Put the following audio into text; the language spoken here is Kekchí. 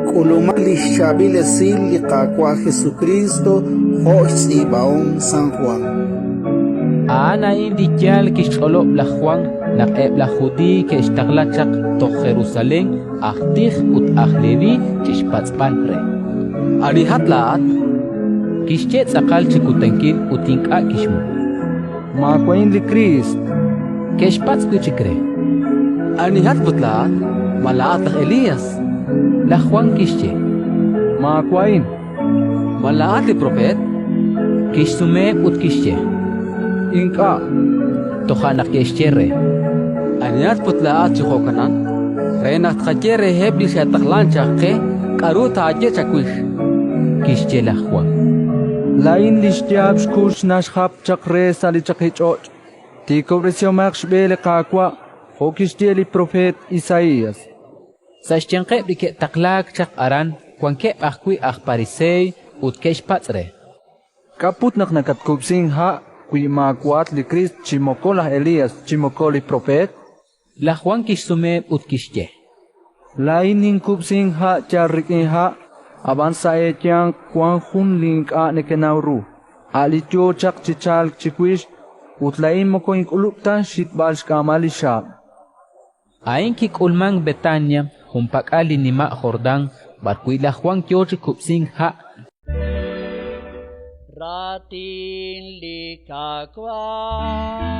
K'ulumaq li xchaab'il esil li Qaawa' Jesukriist jo' xtz'iib'ahom San Jwan. A'an a'in li yaal kixch'olob' laj Jwan naq eb' laj Judiiy ke'xtaqla chaq toj Jerusalén aj tij ut aj Leví chi xpatz'b'al re: Anihat laa'at? Kixye tz'aqal chi kutankil ut ink'a' kixmuq. Maawa'in li Kriist. Ke'xpatz' wi' chik re: Anihat put laa'at? Ma laa'at laj Elías? Laj Jwan kixye: Maawa'in. Ma laa'at li propeet? Kixsumeheb' ut kixye: Ink'a'. Toja' naq ke'xye re: Anihat put laa'at chi jo'kanan? Re naq tqaye reheb' li xe'taqlank chaq qe k'aru taaye chawix. Kixye laj Jwan: Laa'in li xyaab' xkux naxjap chaq re sa' li chaqich'och': Tiikob'resihomaq xb'e li Qaawa', jo' kixye li propeet Isaías. Sa' xyanqeb' li ke'taqlaak chaq aran wankeb' ajwi' aj Pariseey ut ke'xpatz' re: K'a' put naq nakatkub'sink ha' wi maawa'at li Kriist chi moko laj Elías chi moko li propeet? Laj Jwan kixsumeheb' ut kixye: Laa'in ninkub'sink ha' yal rik'in ha', ab'an sa' eeyanq wank jun li ink'a' nekenaw ru, a' li yo chaq chi chalk chiwix, ut laa'in moko ink'ulub' ta xhitb'al xk'aamal li xxaab'. A'in kik'ulmank Betania, junpak'al li nima' Jordán, b'arwi' laj Jwan yo chi kub'sink ha'. Raatin li Qaawa'.